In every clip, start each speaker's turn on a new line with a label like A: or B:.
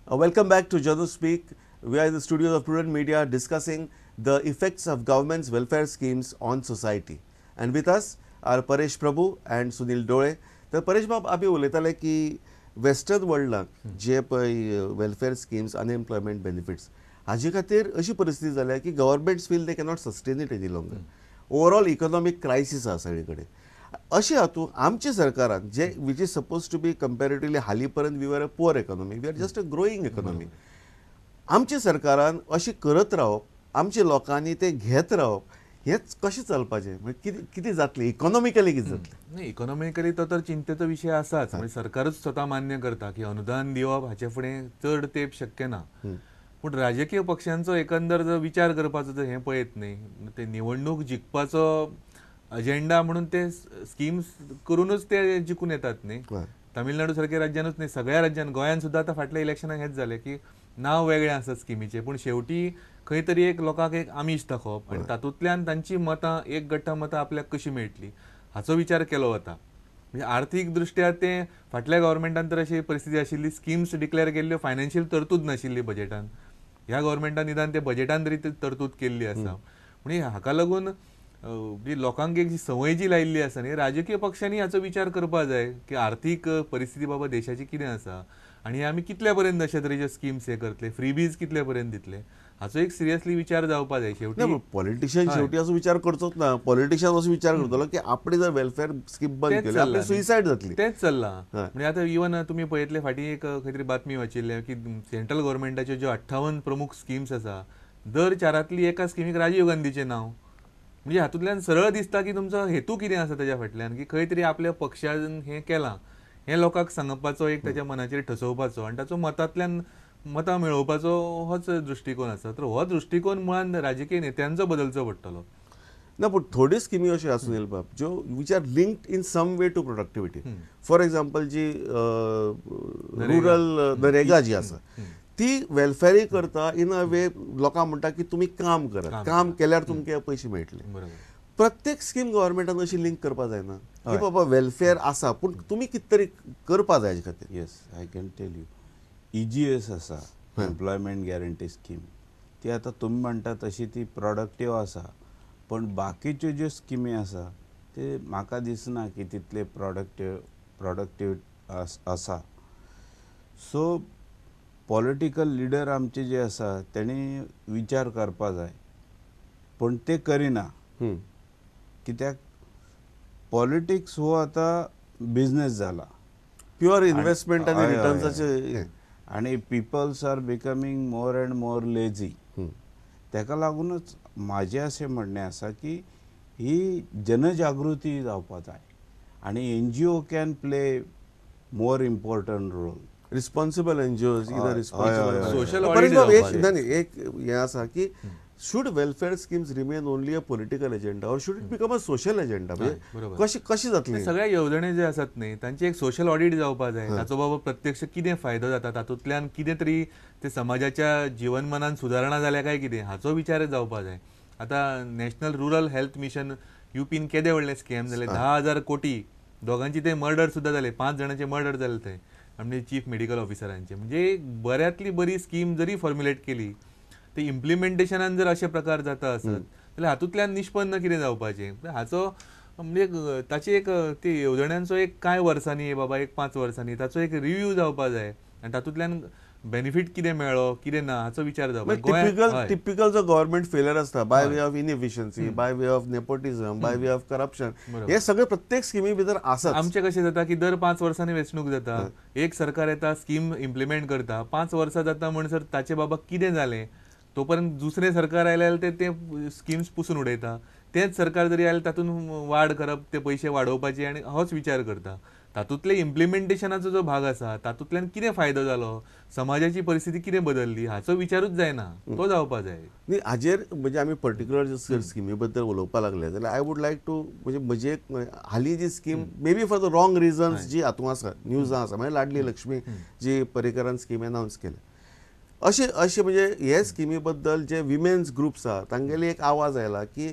A: Welcome back to Janu Speak. We are in the studios of Prudent Media discussing the effects of government's welfare schemes on society. And with us are Paresh Prabhu and Sunil Dole. तर परेश बाब, आमी उलयताले की western वर्ल्डाक जे पळय welfare schemes, unemployment benefits हाजे खातीर अशी परिस्थिती जाल्या की governments feel they cannot sustain it any longer. Overall economic crisis आसा सगळे कडेन. अशें हातूंत आमच्या सरकारान जे which is suppose to be comparatively हालीं पर्यंत we are a poor economy, we are just a growing economy, आमच्या सरकारान अशें करत रावप, आमच्या लोकांनी तें घेत रावप, हेंच कशें चलपाचें? म्हणजे कितें कितें जातलें इकॉनॉमिकली, कितें जातलें?
B: नाही, इकॉनॉमिकली तो तर चिंतेचो विशय आसाच. म्हणजे सरकारच स्वता मान्य करता की अनुदान दिवप हाचे फुडें चड तेंप शक्य ना. पूण राजकीय पक्षांचो एकंदर जर विचार करपाचो जर हें पळयत न्ही, ते निवडणूक जिखपाचो अजेंडा म्हणून ते स्किम्स करूनच ते जिखून येतात न्ही. तामिळनाडू सारख्या राज्यानूच न्ही, सगळ्या राज्यान, गोंयान सुद्दां आतां फाटल्या इलेक्शनाक हेंच जालें की नांव वेगळें आसा स्किमीचें, पूण शेवटी खंय तरी एक लोकांक एक आमीश दाखोवप आनी तातूंतल्यान तांची मतां, एक गट्टा मतां आपल्याक कशी मेळटली हाचो विचार केलो वता. म्हणजे आर्थीक दृश्ट्या ते फाटल्या गव्हर्मेंटान तर अशी परिस्थिती आशिल्ली, स्किम्स डिक्लेअर केल्ल्यो, फायनान्शियल तरतूद नाशिल्ली बजेटान. ह्या गव्हर्मेंटान निदान ते बजेटान तरी तरतूद केल्ली आसा. म्हणजे हाका लागून लोकांक एक संवय जी लायिल्ली आसा न्ही, राजकीय पक्षांनी हाचो विचार करपाक जाय की आर्थीक परिस्थिती बाबा देशाची कितें आसा आनी आमी कितल्या पर्यंत अशे तरेचे स्किम्स हे करतले, फ्रीबीज कितले पर्यंत दितले, हाचो एक सिरियसली विचार जावपाक जाय. शेवटी
A: पॉलिटिशियन शेवटी असो विचार करचोच ना. पॉलिटिशियन असो विचार करतलो की आपणे जर वेलफेअर स्कीम बंद केली आपली सुसायड जातली.
B: तेच चल्लां. म्हणजे आतां इवन तुमी पळयतले फाटीं एक खंय तरी बातमी वाचिल्लें की सेंट्रल गव्हर्मेंटाच्यो ज्यो 58 प्रमुख स्किम्स आसा, दर चारांतली एका स्किमीक राजीव गांधीचें नांव. म्हणजे हातूंतल्यान सरळ दिसता की तुमचो हेतू कितें आसा ताच्या फाटल्यान, की खंय तरी आपल्या पक्षान हें केलां हें लोकांक सांगपाचो, एक ताच्या मनाचेर ठसोवपाचो आनी ताचो मतांतल्यान मतां मेळोवपाचो होच दृश्टिकोन आसा. तर हो दृश्टिकोन मुळान राजकीय नेत्यांचो बदलचो पडटलो.
A: ना, पूण थोड्यो स्किमी अश्यो आसा सुनील बाब ज्यो which are linked in some way to productivity. For example ji rural NREGA जी आसा ती वेलफेअरूय करता इन अ वे, लोकांक म्हणटा की तुमी काम करात, काम केल्यार तुमकां पयशे मेळटले. प्रत्येक स्कीम गव्हर्मेंटान अशी लिंक करपाक जायना की बाबा वेलफेअर आसा पूण तुमी कितें तरी करपाक जाय हाजे खातीर.
C: Yes, I can tell you, EGS आसा, एम्प्लॉयमेंट गॅरंटी स्कीम, ती आतां तुमी म्हणटा तशी ती प्रोडक्टीव आसा, पण बाकीच्यो ज्यो स्किमी आसा ते म्हाका दिसना की तितले प्रोडक्टीव आसा. सो पॉलिटिकल लिडर आमचे जे आसा तेणी विचार करपा जाय, पण ते करिना. कित्याक पॉलिटिक्स हो आतां बिजनेस जाला,
A: प्युअर इन्व्हेस्टमेंट आनी रिटर्न्साचे,
C: आनी peoples are becoming more and more lazy. ताका लागूनच म्हाजें अशें म्हणणें आसा की ही जनजागृती जावपा जाय आनी NGO can play more important role.
A: Responsible NGOs, either responsible
B: social.
A: एक हें आसा की should welfare schemes remain only a political agenda or should it become a social agenda? कशी कशी जातली
B: सगळ्या येवजणे जे आसात न्ही तांची एक सोशल ऑडिट जावपाक जाय. ताचो बाबा प्रत्यक्ष कितें फायदो जाता, तातूंतल्यान कितें तरी ते समाजाच्या जीवनमानान सुदारणा जाल्या काय कितें हाचो विचार जावपाक जाय. आतां नॅशनल रुरल हेल्थ मिशन युपीन केदें व्हडलें स्कॅम जालें, 10,000 कोटी, दोगांची ते मर्डर सुद्दां जाले, 5 जाणांचे मर्डर जाले थंय म्हणजे चीफ मेडिकल ऑफिसरांचे. म्हणजे बऱ्यांतली बरी स्कीम जरी फॉर्म्युलेट केली ते इम्प्लिमेंटेशनान जर अशे प्रकार जाता आसत जाल्यार हातूंतल्यान निष्पन्न कितें जावपाचें हाचो म्हणजे ताची एक ती येवजण्यांचो एक कांय वर्सांनी बाबा एक 5 वर्सांनी ताचो एक रिव्यू जावपा जाय आनी तातूंतल्यान बेनिफीट कितें मेळ्ळो कितें ना हाचो विचार जावपा.
A: टिपिकल जो गव्हर्मेंट फेलियर आसता by way of inefficiency, by way of nepotism, by way of corruption, हे सगळे प्रत्येक स्किमी भितर आसात.
B: आमचें कशें जाता की दर 5 वर्सांनी वेंचणूक जाता, एक सरकार येता स्कीम इम्प्लिमेंट करता, 5 वर्सां जाता म्हणसर ताचें बाबा कितें जालें तो पर्यंत दुसरें सरकार आयलें जाल्यार ते स्किम्स पुसून उडयता, तेंच सरकार जरी आयलें तातूंत वाड करप, ते पयशे वाडोवपाचे आनी होच विचार करता. तातूंतले इम्प्लिमेंटेशनाचो जो भाग आसा तातूंतल्यान कितें फायदो जालो, समाजाची परिस्थिती कितें बदलली हाचो विचारूच जायना, तो जावपा जाय.
A: न्ही हाजेर म्हणजे आमी पर्टिक्युलर स्किमी बद्दल उलोवपाक लागले जाल्यार I would like to म्हणजे म्हजी एक हालीं जी scheme may be for the wrong reasons जी हातूंत आसा, न्यूजां आसा, म्हणजे लाडली लक्ष्मी जी पर्रीकरान स्कीम अनावन्स केल्या, अशें अशें म्हणजे हे स्किमी बद्दल जे विमेन्स ग्रुप्स आहा तांगेली एक आवाज आयला की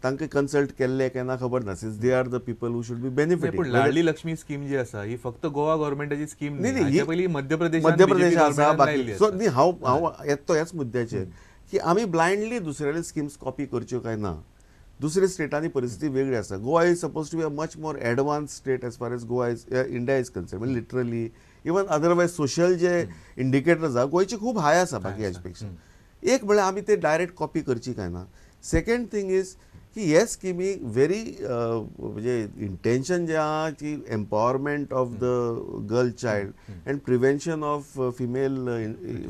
A: तांकां कन्सल्ट केल्ले काय ना खबर ना, since they are the people who should be benefiting.
B: पूण लाडली लक्ष्मी स्कीम जी आसा ही फक्त गोवा गव्हर्मेंटाची स्कीम न्ही, पयलीं मध्य प्रदेश
A: आसा बाकी. सो न्ही, हांव हांव येतो ह्याच मुद्द्याचेर की आमी ब्लायंडली दुसऱ्याले स्किम्स कॉपी करच्यो काय ना. दुसऱ्या स्टेटांनी परिस्थिती वेगळी आसा. Goa is suppose to be a much more advance state as far as Goa is India is concern. म्हणजे लिटरली इवन अदरवायज सोशल जे इंडिकेटर्स आसा गोंयचे खूब हाय आसा बाकी हाचे पेक्षा. एक म्हळ्यार आमी ते डायरेक्ट कॉपी करची काय ना. सेकंड थींग is की हे स्किमी व्हेरी म्हणजे इंटेन्शन जें आहा की empowerment of the girl child and prevention of female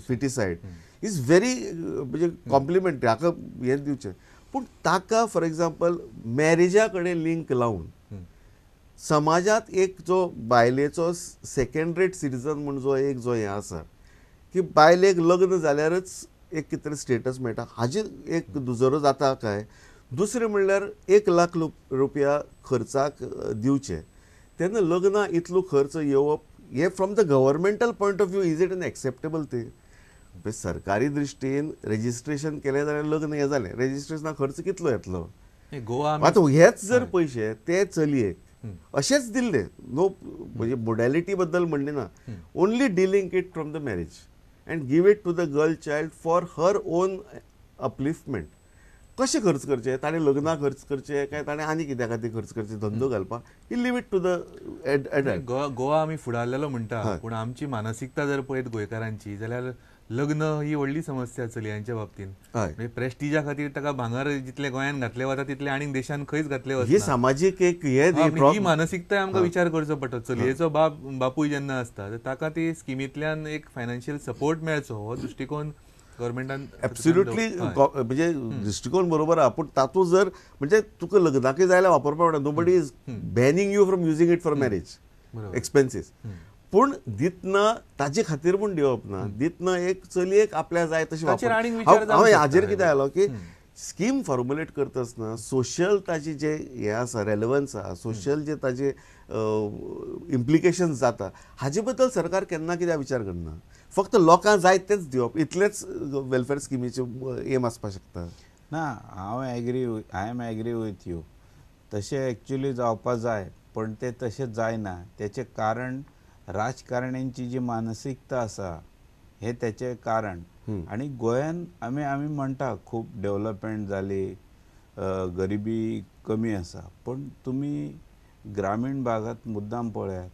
A: foeticide is very म्हणजे कॉम्प्लिमेंटरी, हाका हें दिवचें. पूण ताका फॉर एग्जाम्पल मॅरेजा कडेन लिंक लावन समाजांत एक जो बायलेचो सेकंड रेट सिटीजन म्हूण जो एक जो हें आसा की बायलेक लग्न जाल्यारच एक कितें तरी स्टेटस मेळटा, हाजेर एक दुजरो जाता काय. दुसरें म्हणल्यार 1 लाख रुपया खर्चाक दिवचे तेन्ना लग्ना इतलो खर्च येवप हे from the governmental point of view is it an acceptable thing? सरकारी दृश्टीन रेजिस्ट्रेशन केलें जाल्यार लग्न हें जालें, रेजिस्ट्रेशना खर्च कितलो येतलो?
B: गोवा
A: आतां हेच जर पयशे ते चलयेक अशेंच दिल्ले, नो म्हणजे मोडॅलिटी बद्दल म्हणलें ना, only delink it from the marriage and give it to the girl child for her own upliftment. कशें खर्च करचे? ताणें लग्नाक खर्च करचे काय ताणें आनी कित्या खातीर खर्च करचे, धंदो घालपाक? ही leave it to the adult.
B: Goa आमी फुडारलेलो म्हणटा, पूण आमची मानसिकता जर पळयत गोंयकारांची जाल्यार लग्न ही व्हडली समस्या चलयांच्या बाबतींत. म्हणजे प्रेस्टिजा खातीर ताका भांगर जितले गोंयांत घातले वता तितले आनीक देशांत खंयच घातले वचना.
A: ही सामाजीक एक
B: ही मानसिकताय आमकां विचार करचो पडटा. चलयेचो बाप बापूय जेन्ना आसता तर ताका ती स्किमींतल्यान एक फायनान्शियल सपोर्ट मेळचो हो दृश्टिकोन गव्हर्मेंटान
A: एब्सोल्युटली म्हणजे दृश्टिकोन बरोबर आहा. पूण तातूंत जर म्हणजे तुका लग्नाकय जाय जाल्यार वापरपाक मेळटा, nobody is banning you from using it for marriage expenses. पूण दितना ताजे खातीर म्हूण दिवप ना, दितना एक चलयेक आपल्या जाय तशें वापर. हांवें हाजेर कितें आयलो की स्कीम फॉर्मुलेट करता आसतना सोशल ताजी जे हें आसा रेलेवन्स आसा, सोशल जे ताजे इम्प्लिकेशन्स जाता हाजे बद्दल सरकार केन्ना कित्याक विचार करना. फक्त लोकांक जाय तेंच दिवप इतलेंच वेलफेअर स्किमीचें एम आसपाक शकता
C: ना. हांव agree, I am agree with you. तशें एक्चुली जावपा जाय, पण तें तशें जायना. तेचें कारण राजकारण्यांची जी मानसिकता आसा हें तेचें कारण. आनी गोंयान आमी आमी म्हणटा खूब डेवलपमेंट जाली, गरिबी कमी आसा, पण तुमी ग्रामीण भागांत मुद्दाम पळयात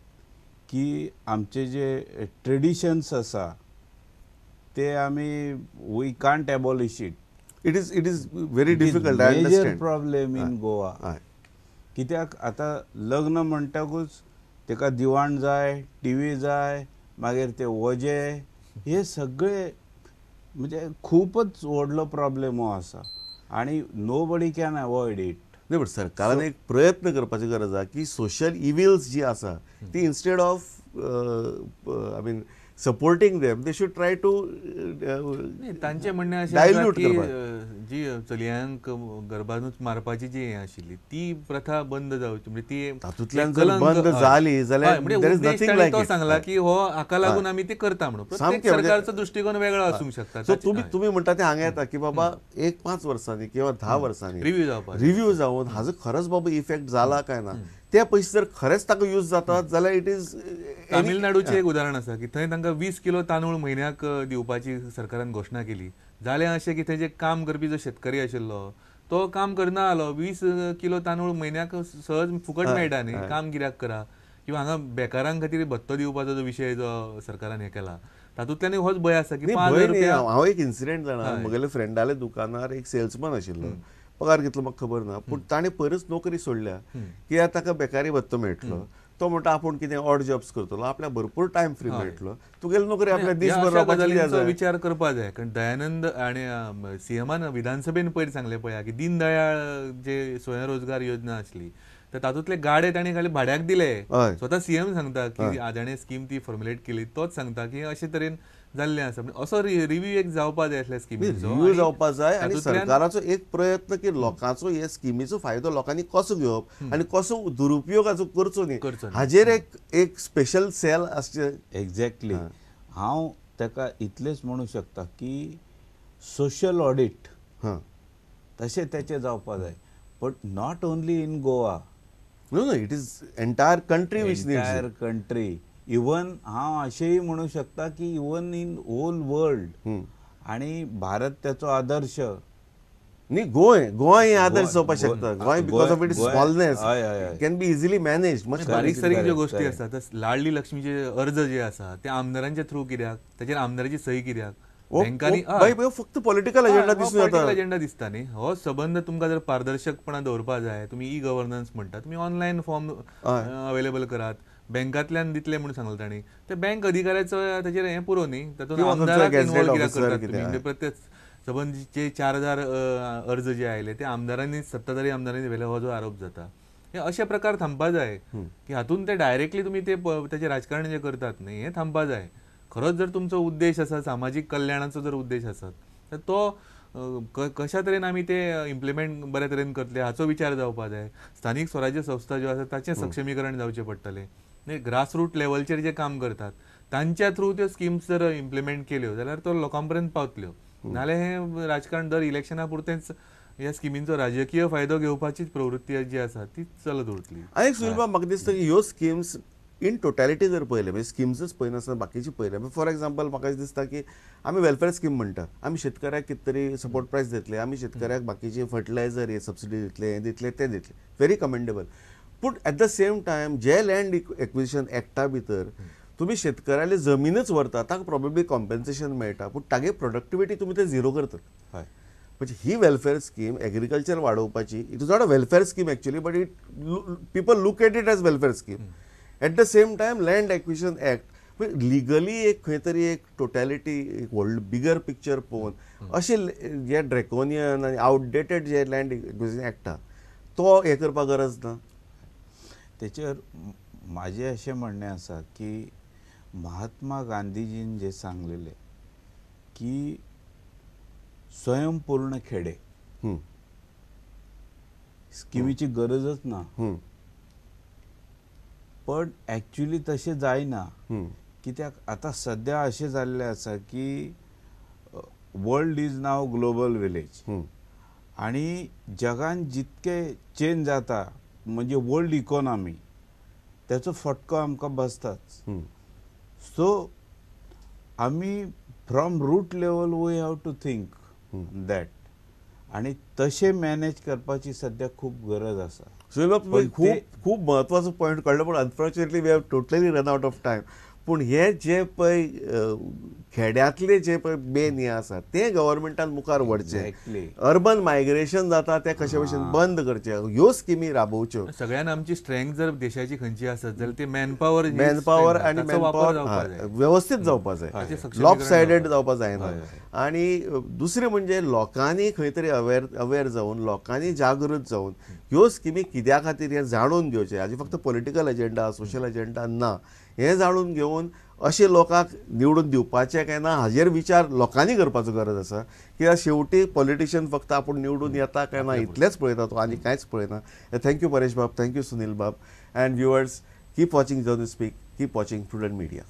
C: की आमचे जे ट्रेडिशन्स आसा ते आमी we can't abolish it.
A: It is it is very difficult,
C: major problem in Goa. कित्याक आतां लग्न म्हणटकूच तेका दिवाण जाय, टीव्ही जाय, मागीर ते वजे, हे सगळे म्हणजे खूपच व्हडलो प्रॉब्लेम हो आसा आनी नोबडी can avoid it.
A: न्ही, बट सरकारान एक प्रयत्न करपाची गरज आसा की सोशल इविल्स जी आसा ती instead of I mean supporting them they should try to
B: तांचें म्हणणें अशें आसा की जी चलयांक गर्भानूच मारपाची जी हें आशिल्ली ती प्रथा बंद जावची, म्हणजे ती
A: तातूंतल्यान जर बंद जाली जाल्यार
B: तो सांगला की हो हाका लागून आमी ती करता म्हणून. प्रत्येक सरकारचो दृश्टिकोन वेगळो आसूंक शकता.
A: सो तुमी तुमी म्हणटा ते हांगा येता की बाबा एक 5 वर्सांनी किंवा 10 वर्सांनी
B: रिव्यू जावपा,
A: रिव्यू जावन हाजो खरोच बाबा इफेक्ट जाला काय ना, ते पयशे जर खरेंच ताका यूज जातात जाल्यार it is.
B: तामिळनाडूचें एक उदाहरण आसा की थंय तांकां 20 किलो तांदूळ म्हयन्याक दिवपाची सरकारान घोशणा केली. जालें अशें की थंय जे काम करपी जो शेतकरी आशिल्लो तो काम करना जालो. 20 किलो तांदूळ म्हयन्याक सहज फुकट मेळटा न्ही, काम कित्याक करा. किंवा हांगा बेकारां खातीर भत्तो दिवपाचो जो विशय जो सरकारान हें केला तातूंतल्यान होच भंय आसा की 5,000 रुपया.
A: हांव एक इन्सिडेंट जाणा, म्हगेले फ्रेंडाले दुकानार एक सेल्समॅन आशिल्लो, पगार कितलो म्हाका खबर ना, पूण ताणें पयरच नोकरी सोडल्या की आतां ताका बेकारी भत्तो मेळटलो. तो म्हणटा आपूण कितें ऑड जॉब्स करतलो, आपल्याक भरपूर टायम फ्री मेळटलो, तुगेली नोकरी आपल्या दीसभर.
B: विचार करपा जाय. कारण दयानंद आनी सीएमान विधानसभेन पयर सांगलें पळया की दीनदयाळ जे स्वयंरोजगार योजना आसली तर तातूंतले गाडे ताणें खाली भाड्याक दिले. स्वता सीएम सांगता की जाणें स्कीम ती फॉर्मुलेट केली तोच सांगता की अशे तरेन जाल्लें आसा. असो रिव्यू एक जावपा जाय असल्या स्किमीचो,
A: रिव्यू जावपा जाय आनी सरकाराचो एक प्रयत्न की लोकांचो हे स्किमीचो फायदो लोकांनी कसो घेवप आनी कसो दुरुपयोग हाचो करचो न्ही, हाजेर एक एक स्पेशल सेल आसचें.
C: एक्झॅक्टली, हांव ताका इतलेंच म्हणूंक शकता की सोशल ऑडिट तशें तेचें जावपा जाय. But not only in Goa.
A: No no, it is entire country which needs.
C: Entire country. Even हांव अशेंय म्हणूंक शकता की इवन इन होल वर्ल्ड. आनी भारत त्याचो आदर्श
A: न्ही. गोंय गोंय हें आदर्श जावपाक शकता. Goa because of its smallness can be easily manage.
B: बारीक सारीक ज्यो गोष्टी आसा, लाडली लक्ष्मीचे अर्ज जे आसा ते आमदारांच्या थ्रू कित्याक, ताचेर आमदाराची सही कित्याक, बँकांनी
A: फक्त पॉलिटिकल एजेंडा दिसून येता,
B: एजेंडा दिसता न्ही. हो संबंद तुमकां जर पारदर्शकपणा दवरपा जाय, तुमी ई गव्हर्नन्स म्हणटा, तुमी ऑनलायन फॉर्म अवेलेबल करात, बँकांतल्यान दितले म्हणून सांगलें तांणी, ते बँक अधिकाऱ्याचो ताचेर हें पुरो न्ही, तातूंत आमदाराक इन्वॉल्व कित्याक करतात तुमी. प्रत्येक सबंद जे 4000 अर्ज जे आयले ते आमदारांनी, सत्ताधारी आमदारांनी व्हेले, हो जो आरोप जाता, हे अशे प्रकार थांबपा जाय की हातून ते डायरेक्टली तुमी ते ताचें राजकारण जे करतात न्ही हें थांबपा जाय. खरोच जर तुमचो उद्देश आसा सामाजीक कल्याणाचो जर उद्देश आसत तर तो कशा तरेन आमी ते इम्प्लिमेंट बऱ्या तरेन करतले हाचो विचार जावपा जाय. स्थानीक स्वराज्य संस्था ज्यो आसा ताचें सक्षमीकरण जावचें पडटलें. ग्रासरूट लेवलचेर जे काम करतात तांच्या थ्रू त्यो स्किम्स जर इम्प्लिमेंट केल्यो जाल्यार तो लोकां पर्यंत पावतल्यो. नाल्यार हें राजकारण दर इलेक्शना पुरतेंच ह्या स्किमींचो राजकीय फायदो घेवपाचीच प्रवृत्ती जी आसा ती चलत उरतली.
A: आनी एक सुनील बाब, म्हाका दिसता की ह्यो स्किम्स इन टोटॅलिटी जर पळयलें, म्हणजे स्किम्सच पळयनासतना बाकीची पळयलें, फॉर एग्जाम्पल म्हाका दिसता की आमी वेलफेअर स्कीम म्हणटा, आमी शेतकऱ्याक कितें तरी सपोर्ट प्रायस दितले, आमी शेतकऱ्याक बाकीचे फर्टिलायझर हे सबसिडी दितले, हें दितले, तें दितले, व्हेरी कमेंडेबल. पूण एट the same time जे लँड एक्विजिशन एक्टा भितर तुमी शेतकऱ्याले जमीनच व्हरता, ताका प्रोबेबली कॉम्पेन्सेशन मेळटा, पूण तागे प्रोडक्टिविटी तुमी ते झिरो करतात. म्हणजे ही वेलफेअर स्कीम एग्रीकल्चर वाडोवपाची, it is not a welfare scheme actually, but it people look at it as welfare scheme. At the same time land acquisition act legally एक खंय तरी एक टोटॅलिटी, एक व्हडलो बिगर पिक्चर पळोवन अशें जे ड्रेकोनियन आनी आवटडेटेड जे लँड एक्विजिशन एक्ट आहा तो हें करपाक गरज ना.
C: तेचेर म्हाजें अशें म्हणणें आसा की महात्मा गांधीजीन जे सांगलेलें की स्वयंपूर्ण खेडे स्किमीची गरजच ना, पण एक्चुअली तशें जायना. कित्याक आतां सद्या अशें जाल्लें आसा की world is now global village आनी जगान जितके चेंज जाता म्हणजे वर्ल्ड इकॉनॉमी त्याचो फटको आमकां बसताच. सो आमी from root level we have to think that आनी तशें मॅनेज करपाची सद्या खूब गरज आसा.
A: सुनील बाब, खूब खूब म्हत्वाचो पॉयंट काडलो, पूण unfortunately we have totally run out of time. पूण हे जे पळय खेड्यांतले जे पळय मेन हें आसा तें गव्हर्मेंटान मुखार व्हरचें, अर्बन मायग्रेशन जाता तें कशे भशेन बंद करचें, ह्यो स्किमी राबोवच्यो.
B: सगळ्यान आमची स्ट्रेंथ जर देशाची खंयची आसत जाल्यार ती मॅनपावर,
A: मॅनपावर आनी मॅनपावर वेवस्थीत जावपा जाय, लॉप सायडेड जावपा जायना. आनी दुसरें म्हणजे लोकांनी खंय तरी अवेर जावन, लोकांनी जागृत जावन ह्यो स्किमी कित्या खातीर हें जाणून घेवचें. हाजी फक्त पॉलिटिकल एजेंडा, सोशल एजेंडा ना, हें जाणून घेवन अशें लोकांक निवडून दिवपाचें काय ना हाजेर विचार लोकांनी करपाचो गरज आसा. कित्याक शेवटी पॉलिटिशियन फक्त आपूण निवडून येता काय ना इतलेंच पळयता तो, आनी कांयच पळयना. Thank you Paresh बाब, thank you Sunil बाब, and viewers keep watching Jan Speak, keep watching Prudent Media.